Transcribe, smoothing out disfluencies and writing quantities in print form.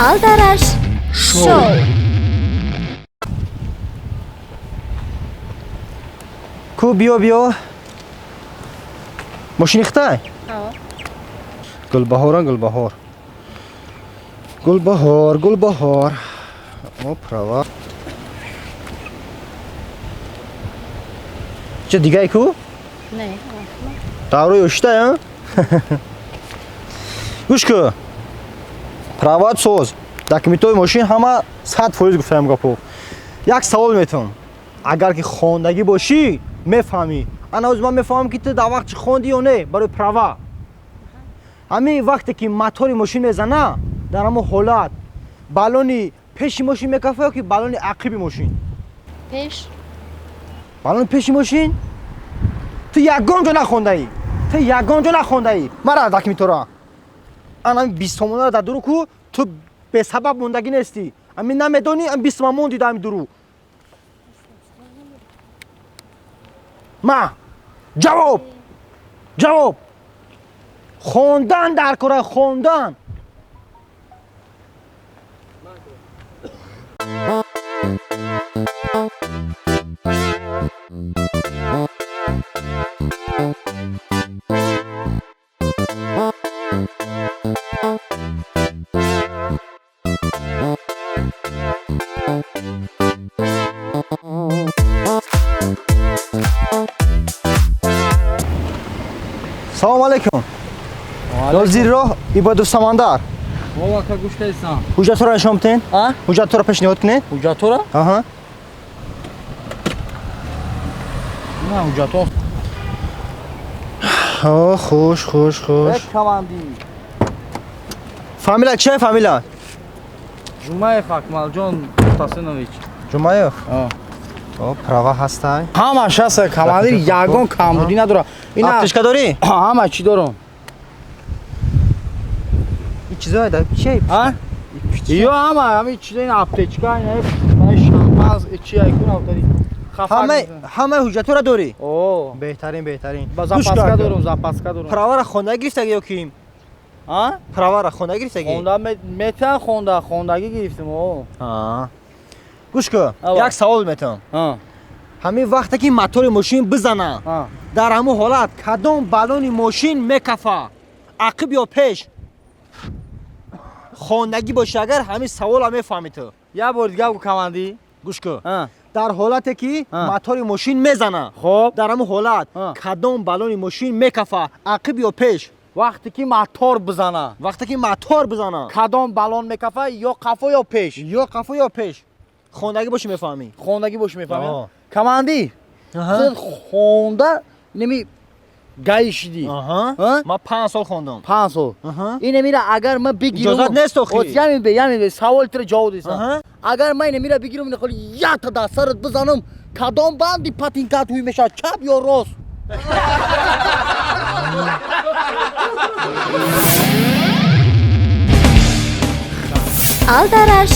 Алдараш шоу. Ку, биё, биё. Мошини хитай? Гулбаҳора, Гулбаҳор, Гулбаҳор, Гулбаҳор. О, права. Ча дигай ку? Не. Даврои оштай, гӯш ку. Прават соз. Документҳои мошин ҳама 100% гуфтаям гапо. Як савол метавам. Агар ки хондагӣ бошӣ, мефаҳмӣ. Ана ҳозир ман мефаҳмам, ки ту дар вақт чӣ хонди ё не барои права. Ҳамин вақте ки мотори мошин мезана, дар ҳамон ҳолат баллони пеши мошин мекафа ё ки баллони ақиби мошин? Пеш. Баллони пеши мошин? Ту ягон ҷо нахондаӣ. Ту ягон ҷо нахондаӣ. Мара документора. Ана 20 сомонара дар дуру ку, ту бесабаб мондагӣ нестӣ. Ами намедонӣ, ами 20 сомон монди дар ами дуру. Ма ҷавоб, ҷавоб. Хондан дар кора, хондан. Салому алайкум. Нозири роҳ Ибодов Самандар. Вова, гӯш кардистам. Ҳуҷҷатҳоро нишон бидиҳед. А? Ҳуҷҷатҳоро пешниҳод кунед. Ҳуҷҷатҳоро? Аҳа. На, ҳуҷҷатҳо. О, хуш, хуш, хуш. Команди. Фамилия чия, фамилия? Ҷумаев Акмалҷон Мутасинович. Ҷумаев? А. О, права ҳастай. Ҳамаш ҳаст, командир, ягон камбудӣ надорад. Ина Аптечка дорӣ? Ҳама чӣ дорам. Ин чизое да чия? А? Ё ҳама ҳами чизо, ин аптечка, ина шампанс, чи айкун автари. Ҳама ҳама ҳуҷҷатҳоро дорӣ? О. Беҳтарин, беҳтарин. Ба запаска дорам, запаска дорам. Праваро хонда гирифтагӣ ё ки? А? Праваро хонда гирифтагӣ? Хонда метан, хонда, хондагӣ гирифтем, о. А. Гӯш ку, як савол метавам. А. Ҳамин вақте ки мотори мошин бизана, дар ҳамон ҳолат кадом баллони мошин мекафа? Ақиб ё пеш? Хондагӣ бошӣ агар, ҳамин саволро мефаҳмӣ ту. Як бор дига гӯ, команди. Гӯш ку. Дар ҳолате ки мотори мошин мезана, хоб дар ҳамон ҳолат кадом баллони мошин мекафа? Ақиб ё пеш? Вақте ки мотор бизана. Вақте ки мотор бизана. Кадом баллон мекафа, ё қафо ё пеш? Ё қафо ё пеш. Хондагӣ бошӣ, мефаҳмӣ. Хондагӣ бошӣ, мефаҳмӣ. Команди, хонда неми гаи шидӣ. Ман 5 сол хондам. 5 сол. Инамира агар ман бигирам. Иҷозат нест охи. Ямин бе, ямин бе, саволи туро ҷавоб дисам. Агар ман инамира бигирам, ина якта дар сарат бизанам, кадом банди патинкат ҳуй мешавад, чап ё рост? Алдараш.